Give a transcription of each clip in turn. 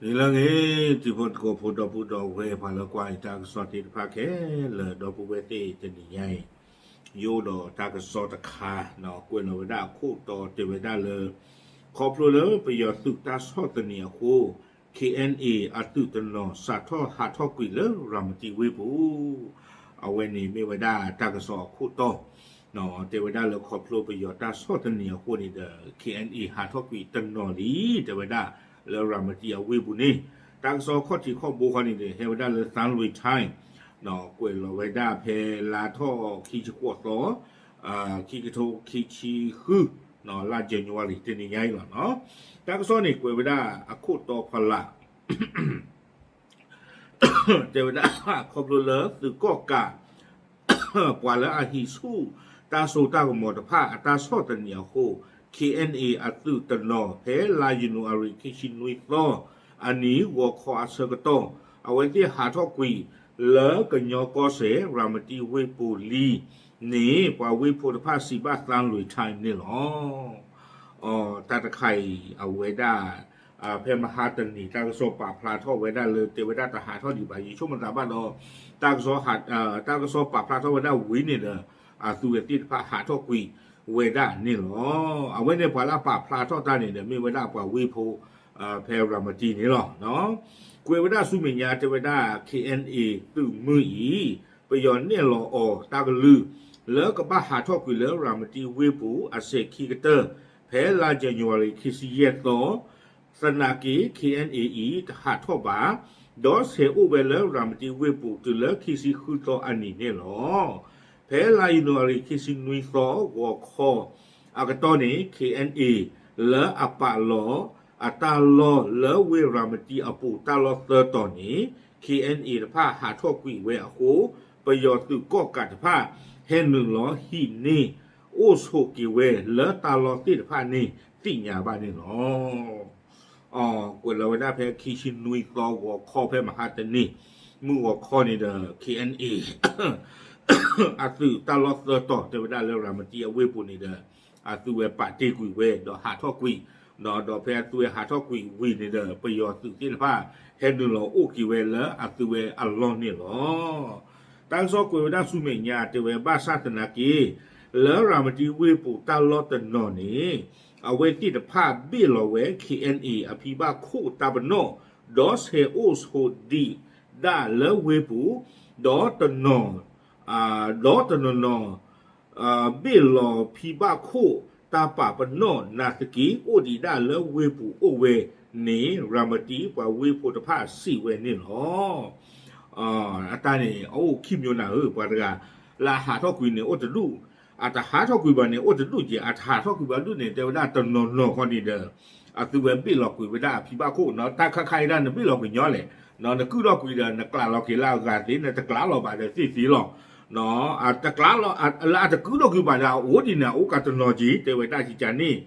ဂ့ၤလၢဂ့ၤ တံၤဖိသကိးဖိ ဒီပုၢ်ဒီဝဲၢ် ပှၤလၢကွၢ်အံၤတၢ်ကစီၣ်သ့ၣ်တဖၣ်ခဲလၢာ် ဒီပုၢ်ဝဲၢ်သ့ၣ် တနံၤညါအံၤ ယအိၣ်ဒီးတၢ်ကစီၣ်တခါ ကွဲးလီၤဝဲဒၣ်အခိၣ်တီတဲဝဲဒၣ်လၢ ခီဖျိလၢပယီၤသုးတၢ်ဆီၣ်သနံးအဃိ KNA အသုးတနီၤ စးထီၣ်ဟးထီၣ်ကွံာ်လၢရၤမတံဝ့ၢ်ပူၤ အဝဲန့ၣ်မ့ၢ်ဝဲဒၣ်တၢ်ကစီၣ်အခိၣ်တီ တဲဝဲဒၣ်လၢခီဖျိပယီၤတၢ်ဆီၣ်သနံးအဃိန့ၣ်ဒီး KNA ဟးထီၣ်ကွံာ်တနီၤလံ တဲဝဲဒၣ် လၢရၤမတံအဝ့ၢ်ပူၤန့ၣ် တၢ်ကစီၣ်ခီၣ်ထံးခီၣ်ဘိဃီန့ၣ်ဒီး ဟဲဝဲဒၣ်လၢ သံလွင်တိုင်း ကွဲးလီၤဝဲဒၣ်ဖဲလါထီၣ်ခံဆံဃိးသီ ခံကထိခံဆံဃု လါ January တနံၤညါအံၤလီၤ. တၢ်ကစီၣ်န့ၣ်ကွဲးဝဲဒၣ်အခိၣ်တီဖီလာ် တဲဝဲဒၣ် ခီဖျိလၢသုးကီၣ်ကး ပှၤလၢအဟံးဆူၣ်တၢ်စိတၢ်ကမီၤတဖၣ်အတၢ်ဆီၣ်သနံးအဃိ KNA အသုးတနီၤ ဖဲလါယနူၤအါရံၤ ခံဆံနွံသီအနံၤ ဂီၤခီအဆၢကတီၢ် အဝဲသ့ၣ်ဟးထီၣ်ကွံာ်လၢကညီကီၢ်စဲၣ် ရၤမတံဝ့ၢ်ပူၤလံန့ၣ် ပှၤဝ့ၢ်ဖိတဖၣ်စံးဘၣ် သံလွင်တိုင်း န့ၣ်လီၤ. တၢ်တခါအံၤ အဝဲဒၣ် ဖဲမဟါတနံၤ တၢ်ကစီၣ်ပာ်ဖျါထီၣ်ဝဲဒၣ်လၢ တဲဝဲဒၣ်တဟးထီၣ်ဒံးဘၣ် ယဆိကမိၣ်သးဘၣ်ဒီး တၢ်ကစီၣ် တၢ်ကစီၣ်ပာ်ဖျါထီၣ်ဝဲဒၣ်ဝံၤန့ၣ်ဒီး အသုးဝဲသ့ၣ်တဖၣ်ဟးထီၣ်ကွံာ်ဝဲဒၣ်န့ၣ်လီၤ. အဝဲန့ၣ်ပှၤလၢအပာ်ဖျါထီၣ်တၢ်န့ၣ်ဒီး မ့ၢ်ဝဲဒၣ်ပှၤဝ့ၢ်ဖိ ဖဲရၤမတံန့ၣ်လီၤ. ကွဲးဝဲဒၣ်ဆူမဲာ်ညါတဲဝဲဒၣ် KNA သုးမုၢ်အံၤ ပယီၤနဲၣ်လီၤအီၤတၢ်ကလုၢ် လၢကဘၣ်ဟးထီၣ်ကွံာ်လၢရၤမတံဝ့ၢ်ပူၤအစဲၤခံကတၢၢ် ဖဲလါ January ခံဆံယဲၢ်သီ သနာ်က့ KNA အံၤ တဟးထီၣ်ဘၣ် ဒီးဆဲးအိၣ်ဝဲလၢရၤမတံဝ့ၢ်ပူၤ တုၤလၢခံဆံဃုသီအနံၤန့ၣ်လီၤ. ဖဲလါယနူၤအါရံၤ ခံဆံနွံသီ ဂီၤခီအကတီၢ်န့ၣ် KNA လၢအပာ်လီၤအတၢ်လီၢ်လၢဝ့ၢ်ရၤမတံအပူၤ တၢ်လီၢ်သၢတီၤန့ၣ် KNA တဖၣ်ဟးထီၣ်ကွံာ်ဝဲအဃိ ပယီၤသုးကီၣ်ကးတဖၣ် ဟဲနုာ်လီၤဟံးန့ၢ် အိၣ်ဆိးက့ၤဝဲလၢတၢ်လီၢ်သ့ၣ်တဖၣ်န့ၣ် သ့ၣ်ညါဘၣ်န့ၣ်လီၤ. ကွဲးလီၤဝဲဒၣ်ဖဲခံဆံနွံသီ ဂီၤခီ ဖဲမဟါတနံၤ မုၢ်ဂီၤခီန့ၣ်ဒီး KNA အသုးတၢ်လီၢ်သၢတီၤ တဲဝဲဒၣ်လၢရၤမတံအဝ့ၢ်ပူၤန့ၣ်ဒီး အသုးဝဲပာ်တ့ၢ်ကွံာ်ဝဲ ဒီးဟးထီၣ်ကွံာ် ဒီးဖဲအသုးဝဲဟးထီၣ်ကွံာ်ဝံၤန့ၣ်ဒီး ပယီၤသုးသ့ၣ်တဖၣ် ဟဲနုာ်လီၤအိၣ်က့ၤဝဲလၢအသုးဝဲအလီၢ်န့ၣ်လီၤ. တၢ်ကစီၣ်ကွဲးဝဲဒၣ်ဆူမဲာ်ညါ တဲဝဲဘၣ်ဆၣ်သနာ်က့ လၢရၤမတံဝ့ၢ်ပူၤတၢ်လီၢ်တနီၤန့ၣ် အဝဲသ့ၣ်တဖၣ်ဘ့ၣ်လီၤဝဲ KNA အဖံဘၣ်ခိၣ်တၢ်ပနီၣ် ဒီးဆဲးအိၣ်ဆိးဒံးဒၣ်လၢဝ့ၢ်ပူၤ ဒီးတနီၤ ဒီးတနီၤနီၤ ဘ့ၣ်လီၤဖံဘၣ်ခိၣ်တၢ်ပာ်ပနီၣ် နာ်သက့ အိၣ်ဒံးဒၣ်လၢဝ့ၢ်ပူၤအိၣ်ဝဲန့ၣ် ရၤမတံပှၤဝ့ၢ်ဖိတဖၣ်စံးဝဲန့ၣ်လီၤ. အတၢ်န့ၣ် အအိၣ်ခံမျိုးနၤဧၢ ပှၤတဂၤ လၢအဟးထီၣ်ကွံာ်န့ၣ် အိၣ်တဒူၣ်, အတဟးထီၣ်ကွံာ်ဘၣ်န့ၣ် အိၣ်တဒူၣ်က့ၤ, အတဟးထီၣ်ကွံာ်ဘၣ်ဒူၣ်န့ၣ် တဲဝဲဒၣ်တနီၤနီၤဃီန့ၣ်ဒီး အသုးဝဲဘ့ၣ်လီၤကွံာ်ဝဲဒၣ်အဖံဘၣ်ခိၣ်နီၤ, တၢ်ခါခါအံၤဒၣ်နဘ့ၣ်လီၤကွံာ်ညီလဲၣ်, နကုၢ်ထီၣ်ကွံာ်ဒီး နကျးလီၤက့ၤလၢအဂၤသ့, နတကျးလီၤဘၣ်ဒီးသ့ၣ်သ့လီၤ. တကျးလီၤ လၢအတကုၢ်ထီၣ်ကွံာ်ဘၣ်ဒီး အအိၣ်ဒံးန့ၣ် အအိၣ်ကတနီၤက့ၤ တဲဝဲဒၣ်ကကန့ၣ်,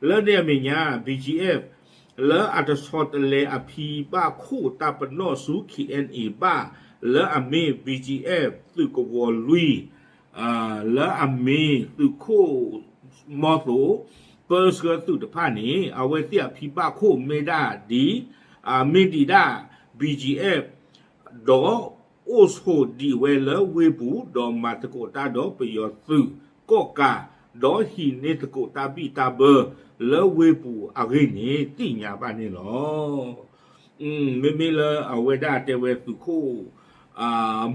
လၢန့ၣ်အမဲာ်ညါ BGF လၢအတဆီတလဲအဖံဘၣ်ခိၣ်တၢ်ပနီၣ်ဆူ KNA ဘၣ်, လၢအမ့ၢ် BGF သုးကဝီၤလွံၢ် လၢအမ့ၢ်သုးခိၣ်မီၤသိး ပၢဆှၢသုးတဖၣ်န့ၣ် အဝဲသ့ၣ်အဖံဘၣ်ခိၣ်မ့ၢ်ဒၣ်ဒ် မ့ၢ်ဒံးဒၣ် BGF ဒီးအိၣ်ဆိးဒံးဝဲလၢဝ့ၢ်ပူၤ ဒီးမၤသကိးတၢ်ဒီးပယီၤသုးကီၣ်ကး, ဒီးဟံးန့ၢ်သကိးတၢ်ဘံၣ်တၢ်ဘၢလၢဝ့ၢ်ပူၤအဂ့ၢ်န့ၣ် သ့ၣ်ညါဘၣ်န့ၣ်လီၤ. မ့မ့ၢ်လၢအဝဲဒၣ်တဲဝဲသုးခိၣ်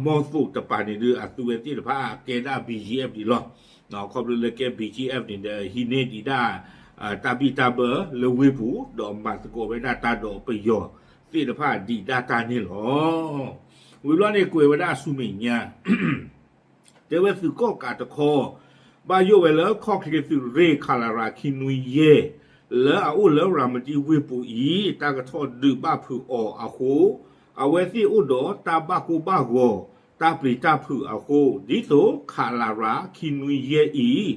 မီၤသိးတပၤန့ၣ်ဒီး အသုးဝဲသ့ၣ်တဖၣ်ကဲဒၣ် BGF ဒံးလီၤ. ခီဖျိလၢကဲ BGF န့ၣ်ဒီး ဟံးန့ၢ်ဒံးဒၣ် တၢ်ဘံၣ်တၢ်ဘၢလၢဝ့ၢ်ပူၤ ဒီးမၤသကိးဝဲဒၣ်တၢ်ဒီးပယီၤသ့ၣ်တဖၣ်ဒံးဒၣ်တၢ်န့ၣ်လီၤ. ဝံၤဘျီန့ၣ်ကွဲးဝဲဒၣ်ဆူမဲာ်ညါ တဲဝဲသုးကီၣ်ကးတခီ ဘၣ်ယိၣ်ဝဲလၢခီၣ်ချ့သုးရ့ၣ် ခလရ ခံနွံယဲၢ် လၢအအိၣ်လၢရၤမတံဝ့ၢ်ပူၤအံၤ တၢ်ကထီၣ်ဒုးဘၣ်ဖုးအီၤအဃိ အဝဲသ့ၣ်အိၣ်ဒီးတၢ်ဘၣ်ကိၢ်ဘၣ်ဂီၤ တၢ်ပျံၤတၢ်ဖုးအဃိ ဒ်သိး ခလရ ခံနွံယဲၢ်အံၤ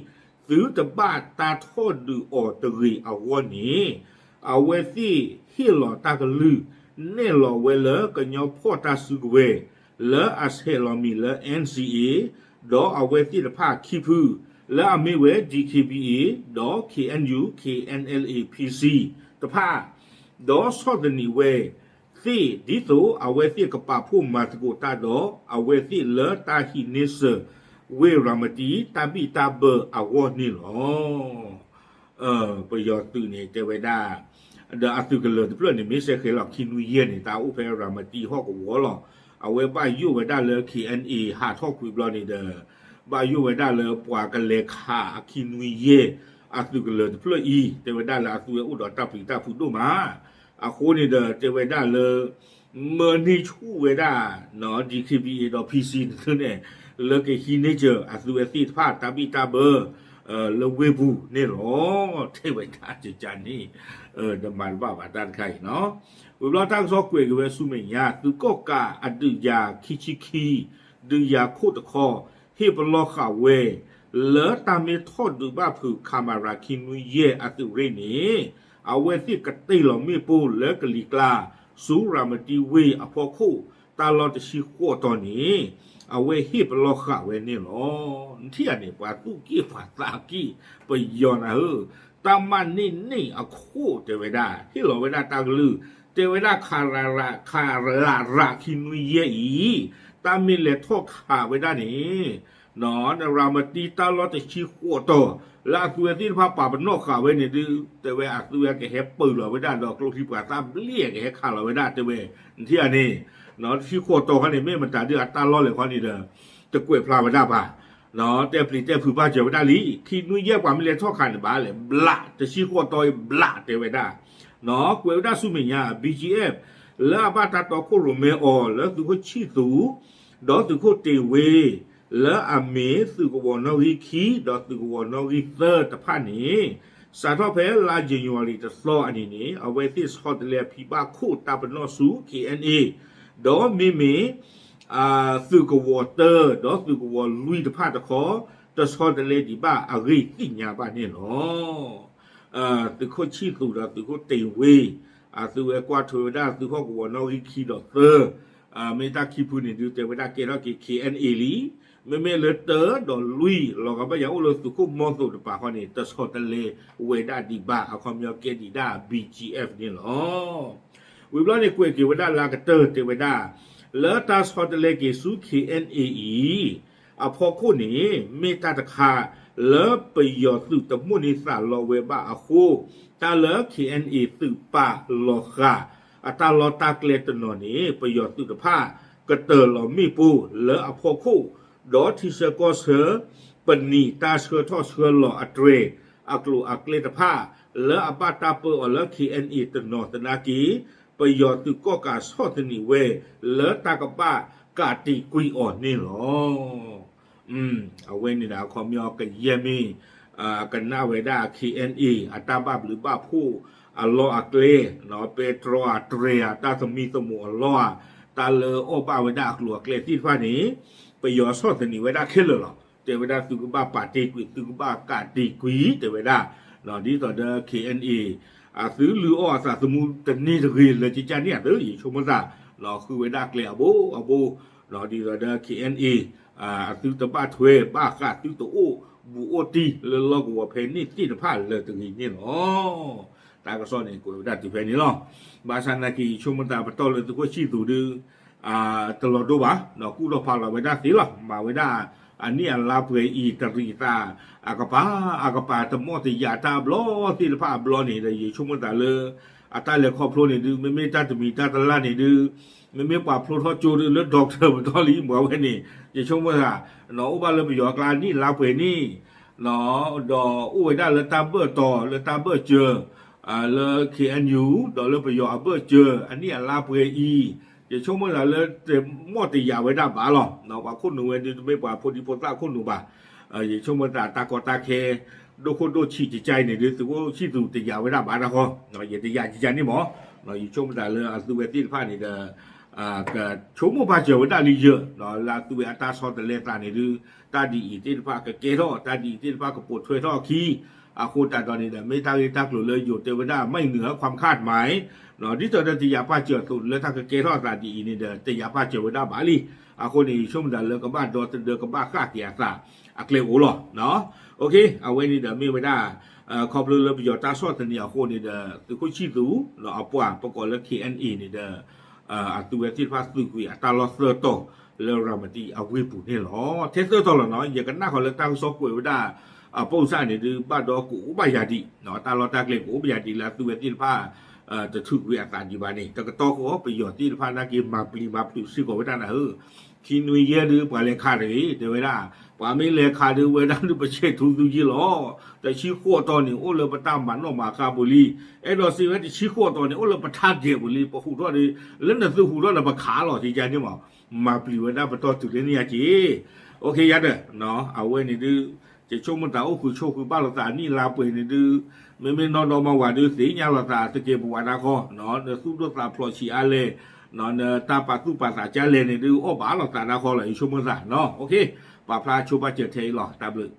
သုတဘၣ်တၢ်ထီၣ်ဒုးအီၤတဂ့ၤအဂီၢ်န့ၣ် အဝဲသ့ၣ်ဟ့ၣ်လီၤတၢ်ကလုၢ် နဲၣ်လီၤဝဲလၢကညီဖီၣ်တၢ်စုကဝဲၤ လၢအဆဲးလီၤမံၤလၢ NCA ဒီးအဝဲသ့ၣ်တဖၣ်ခံဖု လၢအမ့ၢ်ဝဲ DKBA ဒီး KNU KNLA PC တဖၣ် ဒီးဆီၣ်သနံးဝဲ သ့ၣ်ဒ်သိးအဝဲသ့ၣ်ကပာ်ဖှိၣ်မၤသကိးတၢ်ဒီး အဝဲသ့ၣ်လၢတၢ်ဟံးန့ၢ်စၢၤ ဝ့ၢ်ရၤမတံ တၢ်ဘံၣ်တၢ်ဘၢအဂီၢ်န့ၣ်လီၤ. ပယီၤသုးန့ၣ်တဲဝဲဒၣ် ဒီးအသုးကလၢၤတဖျၢၣ်န့ၣ် မ့ၢ်စဲဃဲၤလီၤခံနွံယဲၢ်န့ၣ် တၢ်အိၣ်ဖဲရၤမတံဟီၣ်ကဝီၤလီၤ. အဝဲဘၣ်ယိၣ်ဝဲဒၣ်လၢ ခ့ၣ်အဲၣ်အဲၣ် ဟးထီၣ်ကွံာ်ဘျီန့ၣ်ဒီး ဘၣ်ယိၣ်ဝဲဒၣ်လၢပှၤကလဲၤခးအခံနွံယဲၢ် အသုးကလၢၤတဖျၢၣ်အံၤ တဲဝဲဒၣ်လၢအသုဝဲအိၣ်ဒီးတၢ်ပျံၤတၢ်ဖုးဒိၣ်မး အဃိန့ၣ်ဒီး တဲဝဲဒၣ်လၢ မၢန့ၢ်ဆူၣ်ဝဲဒၣ် ဒီး ခ့ၣ်ဘံၣ်အ့ၣ် ဒီး ဖံၣ်စံၣ် န့ၣ် လၢကဟံးန့ၢ်စၢၤအသုဝဲသ့ၣ်တဖၣ်တၢ်ဘံၣ်တၢ်ဘၢ လၢဝ့ၢ်ပူၤန့ၣ်လီၤ. တဲဝဲဒၣ်ကကန့ၣ် တမၤတဘၣ်ဘၣ်တၢ်တခါအံၤနီၤ. ဝံၤဘျီတၢ်ကစီၣ်ကွဲးက့ၤဝဲဆူမဲာ်ညါ သုးကီၣ်ကးအဒုးယၤခံဆံခံ ဒုးယၤခိၣ်တခီ ဟ့ၣ်ပလီၢ်ဃာ်ဝဲ လၢတၢ်မ့ၢ်ထီၣ်ဒုးဘၣ်ဖုး ခမရ ခံနွံယဲၢ် အသုးရ့ၣ်န့ၣ် အဝဲသ့ၣ်ကတ့ၢ်လီၤမ့ၣ်ပိၢ်လၢကလံၤကျါ ဆူရၤမတံဝ့ၢ်အဖီခိၣ် တၢ်လီၢ်တဆံဃိးတီၤန့ၣ် အဝဲဟ့ၣ်ပလီၢ်ဃာ်ဝဲန့ၣ်လီၤ. နထံၣ်ဧါန့ၣ် ပှၤသူၣ်က့ၣ်ပှၤသးက့ၣ် ပယီၤနၤဧၢ, တၢ်မၤန့ၢ်န့ၢ်အခိၣ်တဲဝဲဒၣ် ဟ့ၣ်လီၤဝဲဒၣ်တၢ်ကလုၢ် တဲဝဲဒၣ် ခလရ ခံနွံယဲၢ်အံၤ တၢ်မ့ၢ်လဲၤထီၣ်ခးဝဲဒၣ်န့ၣ် နရၤမတံတၢ်လီၢ်တဆံဃိးတီၤ လၢအသုဝဲသ့ၣ်တဖၣ်ပာ်ပနီၣ်ဃာ်ဝဲန့ၣ်ဒုး တဲဝဲအသုဝဲကဟဲပၢၢ်လီၤဝဲဒၣ်ဒီးကျိချံပှၤသၣ်ဘျ့ ကဟဲခးလီၤဝဲဒၣ်တဲဝဲ နထံၣ်ဧါန့ၣ် တဆံဃိးတီၤခီန့ၣ် မ့ၢ်မတၤဒုးအတၢ်လီၢ်လဲၣ်ခီန့ၣ်ဒီး တကွဲးဖျါဝဲဒၣ်ဘၣ် တဲပျံၤတဲဖုးဘၣ်စၢၤဝဲဒၣ်လံ ခံနွံယဲၢ်ပှၤမ့ၢ်လဲၤထီၣ်ခးန့ၣ်ဘၣ်လဲၣ် ဘျး တဆံဃိးတီၤအံၤ ဘျး တဲဝဲဒၣ် ကွဲးဝဲဒၣ်ဆူမဲာ်ညါ ဘီၣ်ကၠံၣ်အဲၣ်ဖ် လၢအဘၣ်တၢ်တီခိၣ်ရိၣ်မဲအီၤ လၢသုးခိၣ်ဆံၣ်သူး ဒီးသုးခိၣ်တ့ၢ်ဝ့ လၢအမ့ၢ်သုးကဝီၤနီၣ်ဂံၢ်ခံ ဒီးသုးကဝီၤနီၣ်ဂံၢ်သၢတဖၣ်န့ၣ် စးထီၣ်ဖဲလါယနူၤအါရံၤတသီအနံၤန့ၣ် အဝဲသ့ၣ်ဆီတလဲဖံးဘၣ်ခိၣ်တၢ်ပနီၣ်ဆူ ခ့ၣ်အဲၣ်အဲၣ် ဒီးမ့မ့ၢ် သုးကဝီၤတၢ ဒီးသုးကဝီၤလွံၢ်တဖၣ်တခီ တဆီတလဲဒံးဘၣ်အဂ့ၢ်သ့ၣ်ညါဘၣ်န့ၣ်လီၤ. သုးခိၣ်ဆံၣ်သူးဒီးသုးခိၣ်တ့ၢ်ဝ့ အသုဝဲကွၢ်ထွဲဝဲဒၣ်သုးဟီၣ်ကဝီၤနီၣ်ဂံၢ်ခံဒီးသၢ မ့ၢ်တၢ်ခံဖုန့ၣ်ဒုးတဲဝဲဒၣ်ကဲထီၣ်က့ၤ ခ့ၣ်အဲၣ်အဲၣ်လံ, မ့မ့ၢ်လၢတၢဒီးလွံၢ် လီၤဂာ်ဘၣ်ယၤအိၣ်လၢသုးခိၣ်မီသိးတပၤဃီန့ၣ် တဆီတလဲဝဲဒၣ်ဒံးဘၣ် အခီပညီကဲဒံးဒၣ် ဘီၣ်ကၠံၣ်အဲၣ်ဖ် န့ၣ်လီၤ. ဝံၤဘျီန့ၣ်ကွဲးက့ၤဝဲဒၣ်လၢအကတၢၢ်တဲဝဲဒၣ် လၢတၢ်ဆီတလဲက့ၤဆူ ခ့ၣ်အဲၣ်အဲၣ်အံၤ အဖီခိၣ်န့ၣ် မ့ၢ်တၢ်တခါ လၢပယီၤသုးတမိၣ်န့ၢ်သးလီဝဲဘၣ်အဃိ တၢ်လၢ ခ့ၣ်အဲၣ်အဲၣ် သုးပာ်လီၤဃာ် အတၢ်လီၢ်တၢ်ကျဲတနီၤန့ၣ် ပယီၤသုးတဖၣ် ကတၢၢ်လီၤမ့ၣ်ပိၢ်လၢအဖီခိၣ် ဒီးထံဆၢကီၢ်ဆၢ ပနံာ်တၢ်ဆှၢထီၣ်ဆှၢလီၤအတြဲၤ အကျိၤအကျဲတဖၣ် လၢအဘၣ်တၢ်ပၢအီၤလၢ ခ့ၣ်အဲၣ်အဲၣ် တနီၤသနာ်က့ ပယီၤသုးကီၣ်ကးဆီၣ်သနံးဝဲ လၢတၢ်ကဘၣ်ကးတံာ်ကွံာ်အီၤန့ၣ်လီၤ. အဝဲန့ၣ်ဒီးအခီပညီကယဲၢ်မ့ၢ် ကနၣ်ဝဲဒၣ် ခ့ၣ်အဲၣ်အဲၣ် အတၢ်ဘၣ်ဘျုးဘၣ်ဖှိၣ်အလီၢ်အကျဲ ပဲတြီအတြဲၤ တၢ်သမံသမိးအလီၢ် တၢ်လၢအီၣ်ဘၣ်ဝဲဒၣ်အကျိၤအကျဲသ့ၣ်တဖၣ်န့ၣ် ပယီၤဆီၣ်သနံးဝဲဒၣ်ခဲလၢာ်လီၤ. တဲဝဲဒၣ်သုကဘၣ်ပာ်တ့ၢ်ကွံာ် သုကဘၣ်ကးတံာ်ကွံာ် တဲဝဲဒၣ် ဒ်သိးဒီး ခ့ၣ်အဲၣ်အဲၣ် အသုလုၢ်အီၣ်အသးသမူတန့ၢ်တဂ့ၤ လၢကကၢ်န့ၣ်အသု ယဆိကမိၣ်သး ဃုဝဲဒၣ်ကျဲအဘိအဘိ ဒ်သိးဒီး ခ့ၣ်အဲၣ်အဲၣ် အသုတဘၣ်ထွဲဘၣ်ဃး သုတအိၣ်ဘူးအိၣ်တံၢ် လၢလီၢ်ကဝီၤဖဲန့ၣ်သ့ၣ်တဖၣ်လၢၤတဂ့ၤန့ၣ်လီၤ. တၢ်ကစီၣ်န့ၣ်ကွဲးဝဲဒၣ်တုၤဖဲန့ၣ်လီၤ. ဘၣ်ဆၣ်သနာ်က့ ယဆိကမိၣ်သးပတီၢ်လၢသုးခိၣ်ဆံၣ်သူးဒုး တလီၤဒိဘၣ် ဒီးကူၣ်ထီၣ်ဖးလီၤဝဲဒၣ်သ့လီၤ. မၤဝဲဒၣ်အနံၣ်အလါပှဲၤအံၤ တရံးသး အကပၤအကပၤ တမီၢ်တယာ်တၢ်အဘျီသ့ၣ်တဖၣ်အဘျီန့ၣ်ဒီး ယဆိကမိၣ်သးလၢ အတၢ်လဲၤခီဖျိန့ၣ်ဒုး မ့မ့ၢ်တၢ်တမံၤတၢ်တလၢ်န့ၣ်ဒုး မ့မ့ၢ်ပှၤဖျိထီၣ်ကၠိဒုး လၢ doctor ပတီၢ်လံ မၤဝဲန့ၣ် ယဆိကမိၣ်သး အိၣ်ဘၣ်လၢပယီၤအကျါအနံၣ်အလါပှဲၤန့ၣ် ဒီးအိၣ်ဝဲဒၣ်လၢတၢ်ဘၢၣ်တီၤ လၢတၢ်ဘၢၣ်စၢၤ လၢ ခ့ၣ်အဲၣ်ယူၣ် ဒီးလၢပယီၤအဘၢၣ်စၢၤ အနံၣ်အလါပှဲၤအံၤ ယဆိကမိၣ်သးလၢတမီၢ်တယာ်ဝဲဒၣ်ဘၣ်လီၤ. ပှၤခိၣ်နူာ်ဝဲဒုး တမ့ၢ်ပှၤဖိဒံဖိသၣ်ခိၣ်နူာ်ဘၣ်. ယဆိကမိၣ်သးတၢ်ကီတၢ်ခဲ ဒိၣ်ခိၣ်ဒိၣ်ဆံးကကါအံၤန့ၣ်ဒုး သုးခိၣ်ဆံၣ်သူးတယာ်ဝဲဒၣ်ဘၣ်တၢ်ဃီ ယတယာ်ကကါန့ၣ်မး ယဆိကမိၣ်သးလၢအသုဝဲသ့ၣ်တဖၣ်န့ၣ်ဒီး ကဆိကမိၣ်ပာ်စၢၤဝဲဒၣ်လံယၢၢ် လၢအသုဝဲအတၢ်ဆီတလဲသးန့ၣ်ဒုး တၢ်ဒ်အံၤသ့ၣ်တဖၣ်ကကဲထီၣ် တၢ်ဒ်အံၤသ့ၣ်တဖၣ်ကပိာ်ထွဲထီၣ်အခံ အဃိသတးဒီးန့ၣ်ဒီး မ့ၢ်တၢ်ဂ့ၢ်တၢ်ကျိၤလၢယိၤတဲဝဲဒၣ် ไม่เหนือความคาดหมาย ဒ်သိးဒီးတယာ်ပာ်စၢၤအသိး လၢတၢ်ကကဲထီၣ်အသးဒ်အံၤန့ၣ်ဒီး တယာ်ပာ်စၢၤဝဲဒၣ်ဘၣ်လံ. အဃိန့ၣ် ယဆိကမိၣ်သးလၢကဘၣ်ဒီသဒၢကဘၣ်ဃၣ်က့ၤအသး အကျဲအိၣ်လီၤ. အဝဲန့ၣ်ဒီးမ့ၢ်ဝဲဒၣ် ခီဖျိလၢပယီၤတၢ်ဆီၣ်သနံးအဃိန့ၣ်ဒီး သုးခိၣ်ဆံၣ်သူး အပှၤပကိးလၢ ခ့ၣ်အဲၣ်အဲၣ် န့ၣ်ဒီး အသုဝဲသ့ၣ်တဖၣ်သုးကွံာ်အတၢ်လီၢ်သၢတီၤလၢရၤမတံအဝ့ၢ်ပူၤန့ၣ်လီၤ. ထဲသၢတီၤလီၤနီၤ ယကနၣ်ဃီၤလၢတၢ်ကစီၣ်ကွဲးဝဲဒၣ် အပိၢ်စၣ်န့ၣ်ဒုး ဘၣ်ဒီးကအိၣ်ဘၣ်ယၤဒံး တၢ်လီၢ်တၢ်ကျဲကအိၣ်ဘၣ်ယၤဒံးလၢအသုဝဲသ့ၣ်တဖၣ် တထုးကွံာ်အသးဒံးဘၣ်န့ၣ် တကတီၢ်ဃီ ပယီၤသ့ၣ်တဖၣ်နာ်က့ မၤပျံၤမၤဖုးစ့ၢ်ကီးဝဲဒၣ်နၤဧၢ ခံနွံယဲၢ်ဒုး ပှၤလဲၤခးတဂ့ၤ တဲဝဲဒၣ် ပှၤမ့ၢ်လဲၤခးဒုးဝဲဒၣ်ဒုး ပဆဲးထူသုယ့ၢ်လီၤ. တဆံဃိးတီၤန့ၣ် အိၣ်လၢပတၢ်မၤနီၣ်မၤဃါပူၤလံ. အဲၣ်ဒိးစံးဝဲတဆံဃိးတီၤန့ၣ် အိၣ်လၢပထါဒဲးပူၤလံ. ပဟူးထီၣ်ဒီး လၢနသုဟူးထီၣ်ဒီးပခးလီၤ ကန့ၣ်မး မၤပျံၤဝဲဒၣ်ပတီၢ်တုၤလၢန့ၣ်ယါက့ ယါဒီး အဝဲန့ၣ်ဒုး ယဆိကမိၣ်သးအိၣ်ဃုာ်ဆိၣ်ဃုာ်ဘၣ်လိာ်သးနံၣ်လါပှဲၤန့ၣ်ဒုး မ့မ့ၢ်နီၢ်ဒီမါဝၤဒုး သ့ၣ်ညါလိာ်သးသကဲးပဝးတၢ်ဃီ နသူၣ်ဒိၣ်သးဖျိးဆံးအါလဲၣ် နတၢ်ပာ်သူၣ်ပာ်သးကါလဲၣ်န့ၣ်ဒုး အီၣ်ဘၣ်လိာ်သးတၢ်ဃီလီၤ ယဆိကမိၣ်သးနီၤ ပာ်ဖျါဆိပာ်စၢၤထဲအံၤလီၤ တၢ်ဘျုး